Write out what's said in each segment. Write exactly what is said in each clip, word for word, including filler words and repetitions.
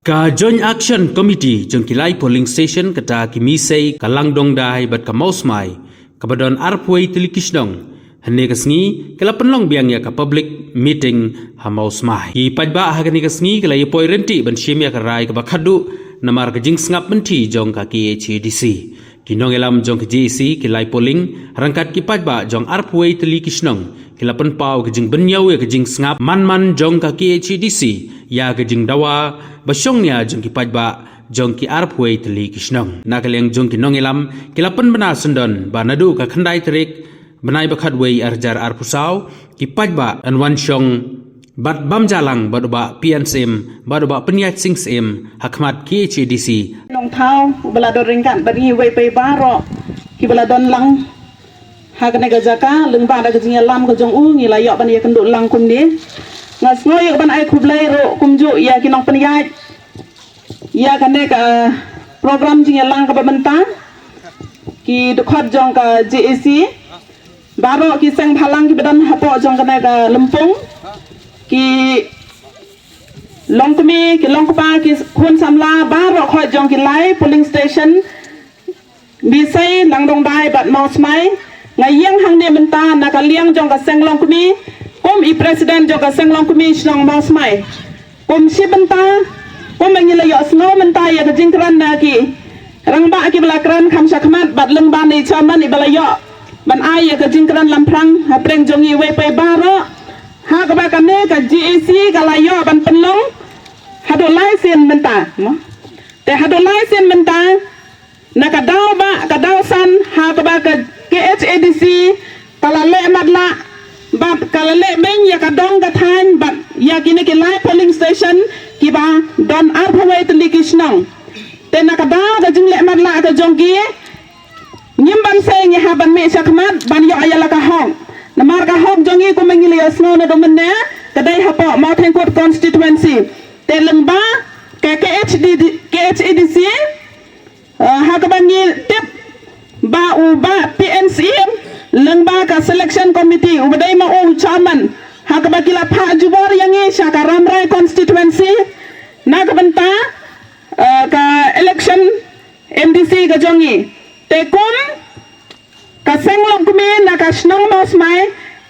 Ka Joint Action Committee jong ki lai polling station kata ki Misei, ka Langdongdai bad ka Mawsmai, kaba don arphew tylli ki shnong, hynne ka sngi ki la pynlong biang ïa ka public meeting ha Mawsmai. Ki paidbah ha kane ka sngi ki la ïa poi rynti ban shim ïa ka rai kaba khatduh namar ka jingsngap mynthi jong ka K H A D C. Ki nongïalam jong ka J A C, ki lai polling, ryngkat ki paidbah jong arphew tylli ki shnong, ki la pynpaw ka jingbynñiaw ïa ka jingsngap man man jong ka K H A D C ïa ka jingdawa ba shongnia jong ki paidbah jong ki arphew tylli ki shnong. Na ka liang jong ki nongïalam, ki la pynbna syndon ba naduh ka khyndai tarik bnai ba khatwei arhajar arphew saw, ki paidbah yn wan shong bad bam jahlang bad u Bah P N Syiem bad u Bah Pynïaid Sing Syiem ha khmat K H A D C. Nongthaw uba la don ryngkat bad ngi iwei pa iwei baroh kiba la don lang ha kane ka jaka, lyngba da ka jingïalam ka jong u ngi la ïoh ban ïakynduh lang kumne. Nga sngew ïa ka ban ai khublei ruh kumjuh ïa ki nongpynïaid ïa kane ka program jingïalang kaba mynta, ki dkhot jong ka J A C, baroh ki seng bhalang kiba don hapoh jong kane ka lympung, ki longkmie, ki longkpa, ki khun samla baroh khoit jong ki lai polling station, Misei, Langdongdai bad Mawsmai. Nga ïeng hangne mynta na ka liang jong ka seng longkmie kum i president jong ka seng longkmie shnong Mawsmai. Kum shi bynta, kumba ngi la ïohsngew mynta ïa ka jingkren na ki rangbah kiba la kren kham shakhmat bad lyngba na i chairman iba la ïoh ban ai ïa ka jingkren lamphrang hapdeng jong ngi iwei pa iwei baroh, ha kaba kane ka J A C ka la ïoh ban pynlong haduh lai sien mynta. Te haduh lai sien mynta, na ka daw ba, ka daw san, ha kaba ka K H A D C ka la leh matlah bad ka la leh beiñ ïa ka dong ka thaiñ bad ïa kine ki lai polling station kiba don arphew tylli ki shnong. Te na ka daw ka jingleh matlah ka jong ki, ngim banse ngi hap ban mih shakhmat ban ïoh ïa la ka hok. Namar ka hok jong ngi kumba ngi la ïohsngew naduh mynne ka dei hapoh Mawthengkut constituency. Te lyngba ka K H D, K H A D C, eh, ha kaba ngi tip ba u Bah P N Syiem lyngba ka selection committee uba dei ma u chairman, ha kaba ki la phah jubor ïa ngi sha ka Rambrai constituency na ka bynta, eh, ka election M D C ka jong ngi. Te kum ka seng longkmie na ka shnong Mawsmai,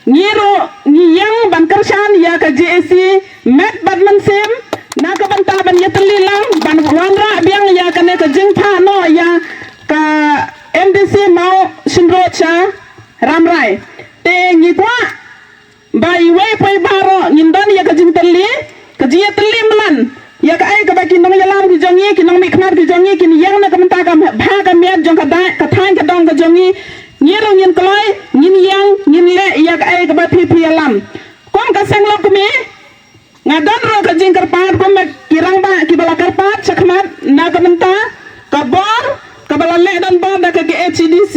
ngi ruh ngi ïeng ban kyrshan ïa ka J A C met bad mynsiem na ka bynta ban ïatylli lang ban wanrah biang ïa kane ka jingphah noh ïa ka M D C Mawshynrut sha Rambrai. Te ngi kwah ba iwei pa iwei baroh ngin don ïa ka jingtylli, ka jingïatylli mlan ïa kaei kaba ki nongïalam ki jong ngi, ki nongmihkhmat ki jong ngi kin ïeng na ka bynta ka bha ka miat jong ka dai, ka thaiñ ka dong ka jong ngi. Ngi ruh ngin kloi, ngin ïeng, ngin leh ïa kaei kaba phi phi ïalam. Kum ka seng longkmie, nga don ruh ka jingkyrpad kumba ki rangbah kiba la kyrpad shakhmat na ka bynta ka bor kaba la leh donbor da ka K H A D C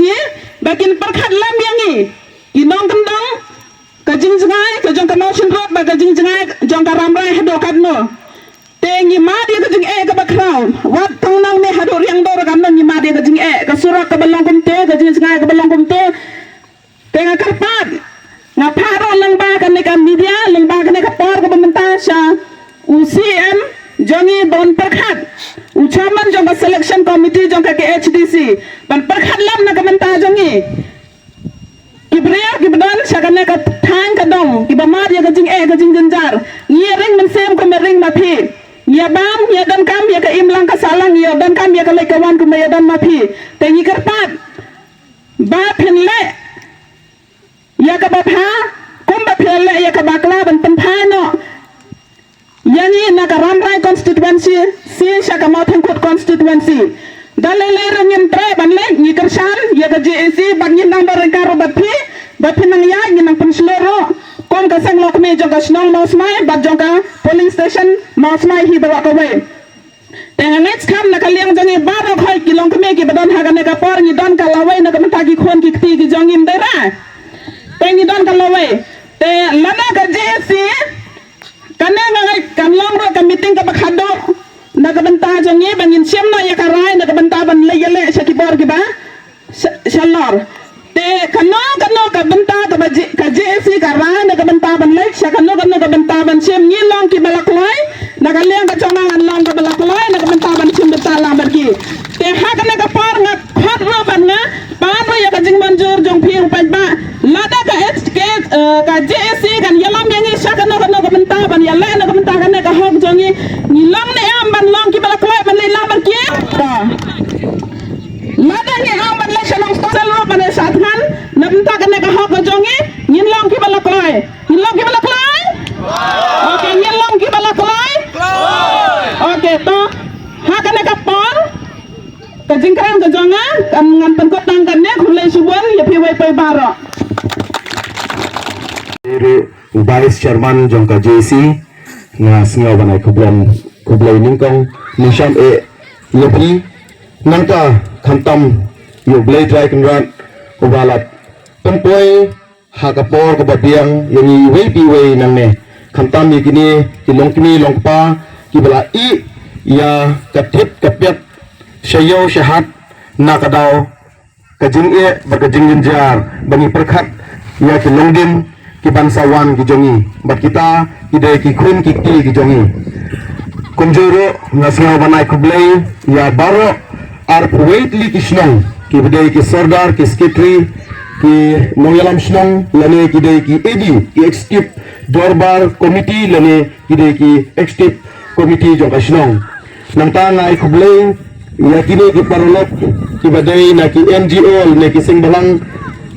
ba kin pyrkhat lem ïa ngi ki nongkyndong ka jingjngai ka jong ka Mawshynrut bad ka jingjngai jong ka Rambrai haduh katno. Te ngi mad ïa ka jingeh kaba khraw, wat tang nangne haduh Riangdo ruh katno ngi mad ïa ka jingeh, ka surok kaba long kumto, ka jingjngai kaba long kumto. Te nga kyrpad, nga phah ruh lyngba kane ka media, lyngba kane ka por kaba mynta sha u C M jong ngi ban pyrkhat, u chairman jong ka selection committee jong ka K H D C ban pyrkhat lem na ka bynta jong ngi. Ki briew kiba don sha kane ka thaiñ ka dong kiba mad ïa ka jingeh ka jingjynjar, ngi ïa ring mynsiem kumba ring ma phi. Ngi ïa bam, ngi ïa donkam ïa ka imlang ka sahlang, ngi ïa donkam ïa ka leit ka wan kumba ïa don ma phi. Te ngi kyrpad ba phin leh ïa kaba bha kumba phi leh ïa kaba bakla ban pynphai noh ïa ngi na ka Rambrai constituency sha ka Mawthengkut constituency. Da lei lei ruh ngim treh ban leit, ngi kyrshan ïa ka J A C bad ngin nang bad ryngkat ruh bad phi, bad phin nang ïaid, ngin nang pynshlur ruh kum ka seng longkmie jong ka shnong Mawsmai bad jong ka polling station Mawsmai hi baroh kawei. Te nga ngeit skhem na ka liang jong ngi baroh khoit ki longkmie kiba don ha kane ka por, ngi don ka lawei na ka bynta ki khun ki kti ki jong ngi, ym dei re? Te ngi don ka lawei. Te lada ka J A C, kane nga ngeit kan long ruh ka meeting kaba khadduh na ka bynta jong ngi ba ngin shim noh ïa ka rai na ka bynta ban leit ïaleh sha ki bor kiba sha-, shalor. Te kano kano ka bynta kaba J-, ka J A C ka rai na ka bynta ban leit sha kano kano ka bynta ban shim, ngi long kiba la kloi Na ka liang ka jong nga ngan long kaba la kloi na ka bynta ban shim bynta lang bad ki. Te ha kane ka por nga phah ruh bad nga pan ruh ïa ka jingmynjur jong phi u paidbah. Lada ka H K, eh, ka J A C kan ïalam ïa ngi sha kano kano ka bynta ban ïaleh na ka bynta kane ka hok jong ngi. Ngi long ne em ban long kiba la kloi ban leit lang bad ki? Ba lada ngi ong ban leit sha Nongstoiñ ruh ban leit sha thngan na bynta kane ka hok ka jong ngi, ngin long kiba la kloi. Ngin long kiba la kloi? Okay, ngin long kiba la kloi? Okay, to ha kane ka por ka jingkren ka jong nga kan ngan pynkut tang kane, khublei shibun ïa phi wei pei baroh. Vice Chairman jong ka J A C, nga sngew ban ai khublei, khublei nyngkong nyngsham eh ïa phi. Nangta khamtam ïa U Blei Trai Kynrad uba la pynpoi ha ka por kaba biang ïa ngi iwei pa iwei nangne. Khamtam ïa kine ki longkmie longkpa kiba la ïeh ïa ka thied ka piat sha ïew sha hat na ka daw ka jingeh bad ka jingjynjar ba ngi pyrkhat ïa ki longdien ki ban sa wan ki jong ngi bad kita ki dei ki khun ki kti ki jong ngi. Kumjuh ruh nga sngew ban ai khublei ïa baroh arphew wei tylli ki shnong, kiba dei ki sordar, ki sekretari, ki nongïalam shnong lane ki dei ki A D, ki executive dorbar committee lane ki dei ki executive committee jong ka shnong. Nangta nga ai khublei ïa kine ki paralok kiba dei na ki N G O lane ki seng balang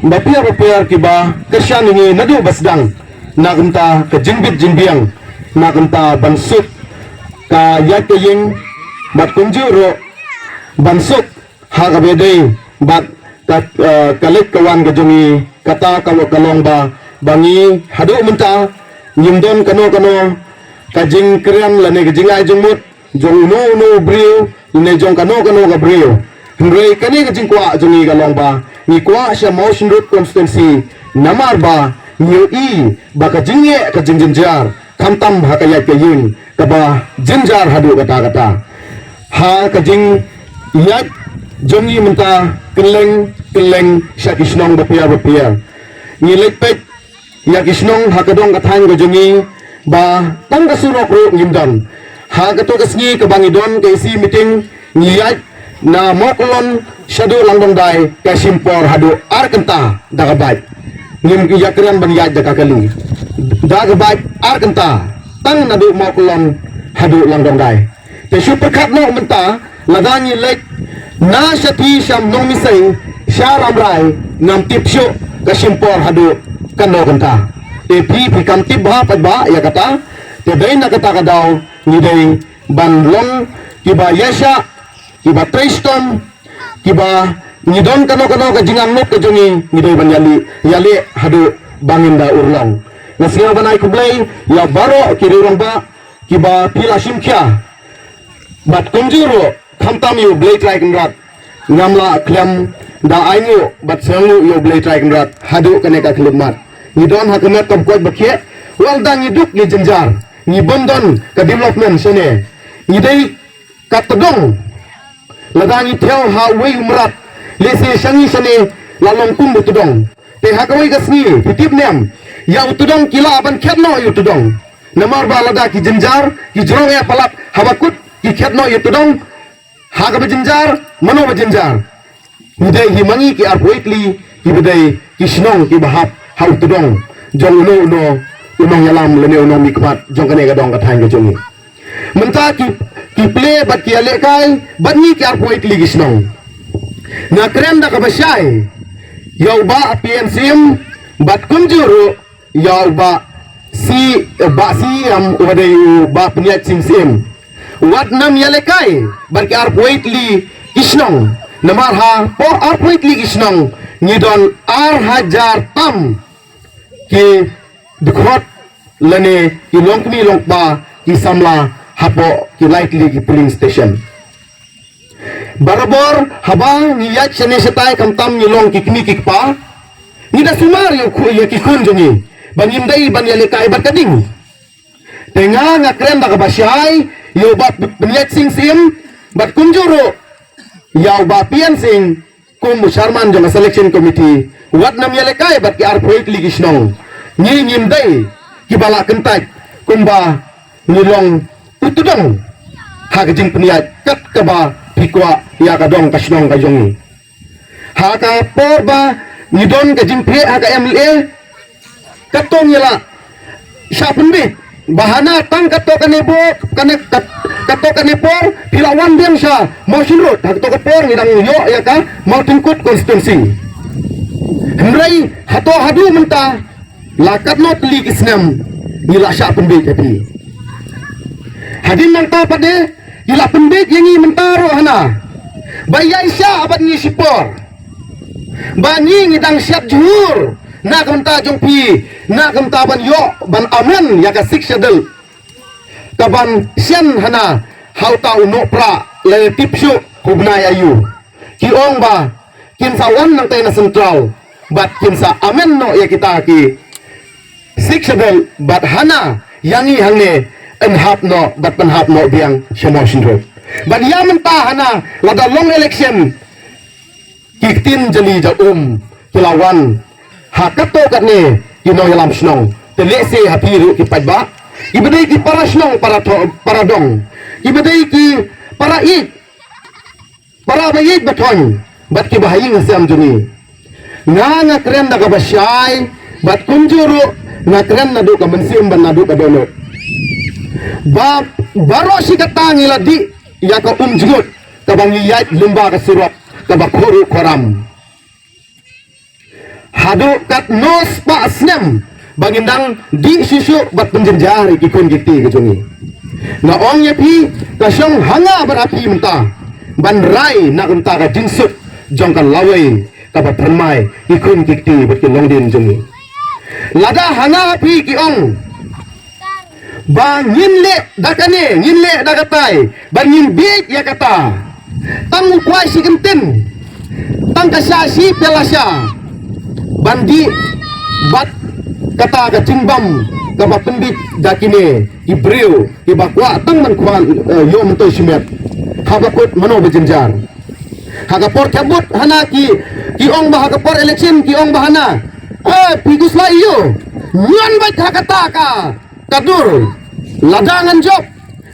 bapher bapher kiba kyrshan ïa ngi naduh ba sdang na ka bynta ka jingbit jingbiang, na ka bynta ban suk ka ïaid ka ïing bad kumjuh ruh ban suk ha kaba dei bad ka, eh, ka leit ka wan ka jong ngi. Kata ka long, ka long ba, ba ngi haduh mynta ngim don kano kano ka jingkren lane ka jingai jingmut jong uno uno u briew lane jong kano kano ka briew. Hynrei kane ka jingkwah jong ngi ka long ba ngi kwah sha Mawshynrut constituency, namar ba ngi ïohi ba ka jingeh ka jingjynjar khamtam ha ka ïaid ka ïing kaba jynjar haduh katta katta. Ha ka jingïaid jong ngi mynta kylleng kylleng sha ki shnong bapher bapher, ngi leit peit ïa ki shnong ha ka dong ka thaiñ ka jong ngi ba tang ka surok ruh ngim don. Ha kato ka sngi kaba ngi don ka A C meeting, ngi ïaid na Mawkyllon shaduh Langdongdai ka shim por haduh ar kynta da ka bike. Ngim ïakren ban ïaid da ka kali, da ka bike ar kynta tang naduh Mawkyllon haduh Langdongdai. Te shu pyrkhat noh mynta, lada ngi leit na shathie sha Nongmisei, sha Rambrai, ngam tip shuh ka shim por haduh katno kynta. Te phi, phi kam tip bha pat ba ïa kata. Te dei na kata ka daw ngi dei ban long kiba ïaishah, kiba trei shitom, kiba ngi don kano kano ka jingangnud ka jong ngi, ngi dei ban ïaleh, ïaleh haduh ba ngin da urlong. Nga sngew ban ai khublei ïa baroh ki riew rangbah kiba phi la shim khia. Bad kumjuh ruh khamtam ïa U Blei Trai Kynrad, ngam lah khlem da ainguh bad sngewnguh ïa U Blei Trai Kynrad haduh kane ka khyllipmat. Ngi don ha ka met kaba koit ba khiah, wat la ngi duk ngi jynjar, ngi bym don ka development shane. Ngi dei ka tdong. Lada ngi thew ha uwei u mrad, lehse sha ngi shane la long kum u tdong. Te ha kawei ka sngi, phi tip ne em, ïa u tdong ki lah ban khet noh ïa u tdong. Namar ba lada ki jynjar, ki jrong eh palat, haba kut ki khet noh ïa u tdong, ha kaba jynjar, mano ba jynjar. Ngi dei hi ma ngi ki arphew wei tylli kiba dei ki shnong kiba hap ha u tdong jong uno uno u nongïalam lane u nongmihkhmat jong kane ka dong ka thaiñ ka jong ngi. Mynta ki, ki plie bad ki ïalehkai bad ngi ki arphew wei tylli ki shnong. Nga kren da kaba shai ïa u Bah P N Syiem bad kumjuh ruh ïa u Bah C, Bah Syiem uba dei u Bah Pynïaid Sing Syiem. Wat nym ïalehkai bad ki arphew wei tylli ki shnong. Namar hapoh arphew wei tylli ki shnong ngi don ar hajar tam ki dkhot lane ki longkmie longkpa ki samla hapoh ki lai tylli ki polling station. Barabor haba ngi ïaid shane shatai khamtam ngi long ki kmie ki kpa, ngi da sumar ïa u khu-, ïa ki khun jong ngi ba ngim dei ban ïalehkai bad ka ding. Te nga, nga kren da kaba shai ïa u Bah Pynïaid Sing Syiem bad kumjuh ruh ïa u Bah P N Syiem kum u chairman jong ka selection committee, wat nym ïalehkai bad ki arphew wei tylli ki shnong. Ngi ngim dei kiba lah kyntait kumba ngi long u tudong ha ka jingpynïaid kat kaba phi kwah ïa ka dong ka shnong ka jong ngi. Ha ka por ba ngi don ka jingpyrshah ha ka M L A, kato ngi la shah pynbeit ba hana tang kato kane por, kane kat-, kato kane por phi la wan biang sha Mawshynrut, ha kato ka por ngi dang ïoh ïa ka Mawtyngkut constituency. Hynrei hato haduh mynta la katno tylli ki snem ngi la shah pynbeit ha phi. Hadien nangta pat de ngi la pynbeit ïa ngi mynta ruh hana ba ïaishah bad ngi shipor ba ngi ngi dang shad jhur na ka bynta jong phi, na ka bynta ban ïoh ban amend ïa ka Sixth Schedule. Ka ban shen hana ha uta u Nohprah la tip shuh u bnai aïu. Ki ong ba kin sa wan nangta na Central bad kin sa amend noh ïa kita ki Sixth Schedule bad hana ïa ngi hangne yn hap noh bad pynhap noh biang sha Mawshynrut. Bad ïa mynta hana lada long election ki ktien jali ja um ki la wan ha kato katne ki nongïalam shnong. Te lehse ha phi ruh ki paidbah, kiba dei ki para shnong, para tho-, para dong, kiba dei ki para ïeit, para ba ïeit ba thoiñ bad kiba ha ïing ha sem jong ngi. Nga nga kren da kaba shai bad kumjuh ruh nga kren naduh ka mynsiem bad naduh ka dohnud. Ba baroh shi katta ngi la dih ïa ka um jngut kaba ngi ïaid lyngba ka surok kaba khuruh khuram. Haduh katno spah snem ba ngin dang dih shuh shuh bad pynjynjar ïa ki khun ki kti ka jong ngi. Nga ong ïa phi, ka shong ha nga bad ha phi mynta ban rai na ka bynta ka jingsuk jong ka lawei kaba thymmai ki khun ki kti bad ki longdien jong ngi. Lada ha nga ha phi ki ong ba ngin leh da kane, ngin leh da katai, ba ngin bieit ïa kata. Tang u kwai shi kyntien, tang ka sha shi pela sha ban dih bad kata ka jingbam kaba pynbeit da kine ki briew kiba kwah tang ban kwah, eh, ïoh myntoi shimet. Haba kut mano ba jynjar. Ha ka por khabut hana ki, ki ong ba ha ka por election ki ong ba hana, eh, phi khuslai ïa u, ngan beit ha kata ka ka dur, lada ngan jop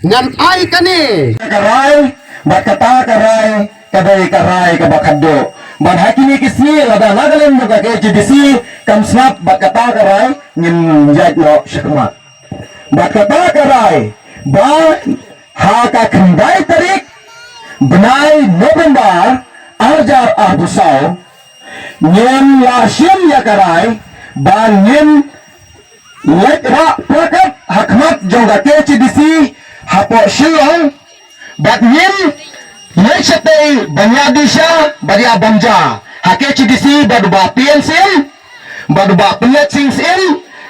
ngan ai kane. Ka rai bad kata ka rai ka dei ka rai kaba khadduh. Bad ha kine ki sngi lada na ka liang jong ka K H A D C kam sngap bad kata ka rai ngin ïaid noh shakhmat. Bad kata ka rai ba ha ka khyndai tarik bnai November arhajar arphew saw ngin la shim ïa ka rai ba ngin leit rah placard ha khmat jong ka K H A D C hapoh Shillong. Bad ngin leit shatei ban ïa dih sha bad ïa bam ja ha K H A D C bad u Bah P N Syiem bad u Bah Pynleit Sing Syiem.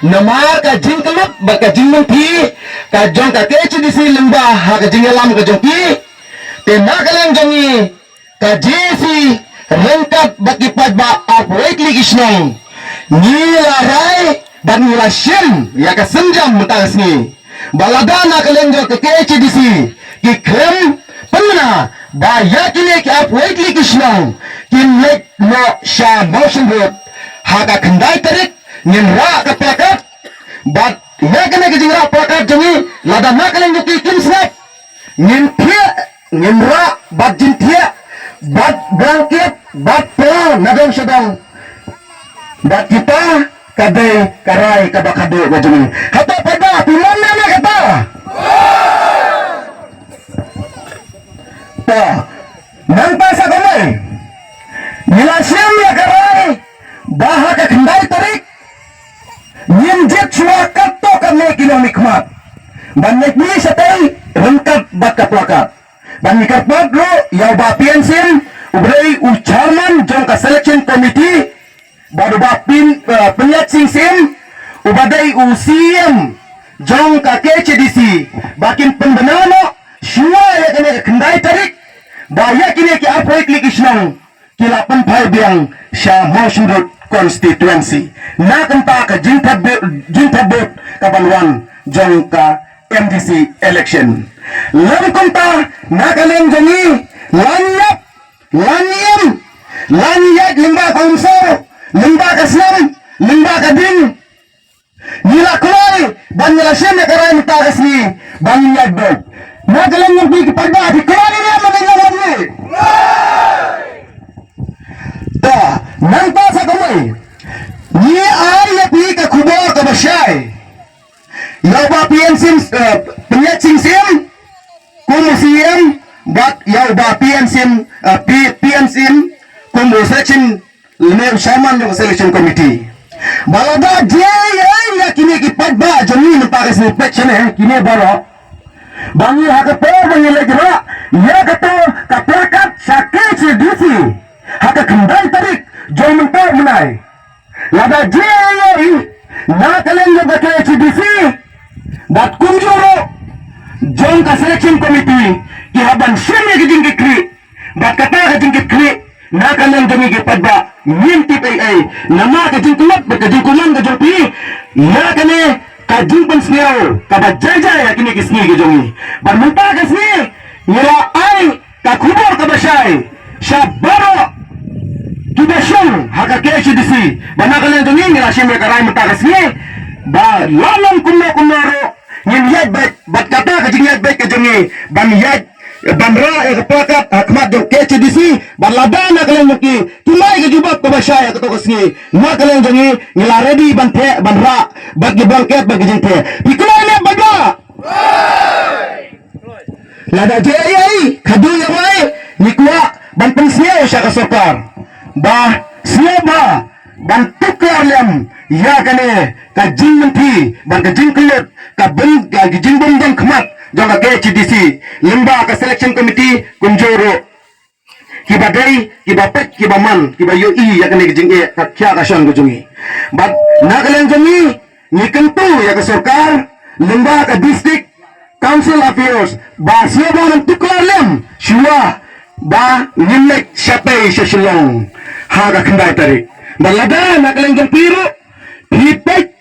Namar ka jingkyllut bad ka jingmyntoi ka jong ka K H A D C lyngba ha ka jingïalam ka jong ki. Te na ka liang jong ngi ka J A C ryngkat bad ki paidbah arphew wei tylli ki shnong ngi la rai bad ngi la shim ïa ka sienjam mynta ka sngi ba lada na ka liang jong ka K H A D C ki khlem pynbna ba ïa kine ki arphew wei tylli ki shnong kin leit noh sha Mawshynrut ha ka khyndai tarik ngin rah ka placard. Bad ïa kane ka jingrah placard jong ngi lada na ka liang jong ki kim sngap ngin thiah, ngin rah bad jingthiah bad blanket bad pla na dong sha dong. Bad kita ka dei ka rai kaba khadduh ka jong ngi. Hato paidbah phi mon ne em ïa kata? To, nangta sa kumne ngi la shim ïa ka rai ba ha ka khyndai tarik ngin jied shuwa katto katne ki nongmihkhmat ban leit mih shatei ryngkat bad ka placard. Ban ngi kyrpad ruh ïa u Bah P N Syiem uba dei u chairman jong ka selection committee bad u Bah Pyn, eh, Pynleit Sing Syiem uba dei u C E M jong ka K H A D C ba kin pynbna noh shuwa ïa kane ka khyndai tarik ba ïa kine ki arphew wei tylli ki shnong ki la pynphai biang sha Mawshynrut constituency na ka bynta ka jingthep vote, jingthep vote ka ban wan jong ka M D C election. Lem kumta na ka liang jong ngi la ngi ïap, la ngi im, la ngi ïaid lyngba ka umsor, lyngba ka snem, lyngba ka ding. Ngi la kloi Ban ïa la shim ïa ka rai mynta ka sngi ban ïa dok. Na ka liang jong phi ki paidbah, phi kren ïa ka liang jong phi. Ta nangta sa kumne, ngi ai ïa phi ka khubor kaba shai. Ïa u Bah P N Syiem, eh, Pynïaid Sing Syiem kum u C E M, bad ïa u Bah P N Syiem, eh, P-, P N Syiem kum u selection, lane u chairman jong ka selection committee. Ba lada jia ïa kine ki paidbah jong ngi mynta ka sngi, peit shane kine baroh. Ba ngi ha ka por ba ngi leit rah ïa kato ka placard sha K H A D C ha ka khyndai tarik jong mynta u bnai. Lada jia ïa i na ka liang jong ka K H A D C bad kumjuh ruh jong ka selection committee ki hap ban shim ïa ka jingkitkhlieh. Bad kata ka jingkitkhlieh na ka liang jong ngi ki paidbah ngim tip ei ei. Namar ka jingkyllut bad ka jingkuman ka jong phi na kane ka jingpynsngew kaba jai jai ha kine ki sngi ki jong ngi. Bad mynta ka sngi ngi la ai ka khubor kaba shai sha baroh kiba shong ha ka K H A D C. Bad na ka liang jong ngi ngi la shim ïa ka rai mynta ka sngi ba la long kumno kumno ruh ngin ïaid beit, bad kata ka jingïaid beit ka jong ngi ban ïaid, ban rah ïa ka placard ha khmat jong K H A D C. Bad lada na ka liang jong ki kim ai ka jubab kaba shai ha kato ka sngi, na ka liang jong ngi ngi la ready ban theh, ban rah bad ki blanket bad ki jingtheh. Phi kren ne paidbah? Lada jia ïa i, khatduh ïa wei, ngi kwah ban pynsngew sha ka sorkar ba sngewbha ban tuklar lem ïa kane ka jingmynthi bad ka jingkyllut, ka bym, ka jingbym don khmat jong ka K H A D C lyngba ka selection committee kumjuh ruh kiba dei, kiba peit, kiba man, kiba ïohi ïa kane ka jingeh ka khia ka shon ka jong ngi. Bad na ka liang jong ngi ngi kyntu ïa ka sorkar lyngba ka District Council Affairs ba sngewbha ban tuklar lem shuwa ba ngin leit shatei sha Shillong ha ka khyndai tarik. Bad lada na ka liang jong phi ruh phi peit,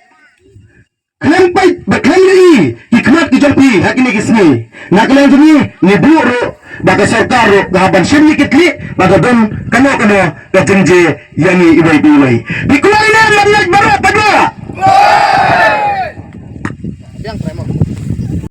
khlem peit bad khlem ïohi ki khmat ki jong phi ha kine ki sngi, na ka liang jong ngi ngi buh ruh ba ka sorkar ruh ka hap ban shim ïa ki kti ba ka don kano kano ka jingjia ïa ngi iwei pa iwei. Phi kren ne, lem lem baroh paidbah.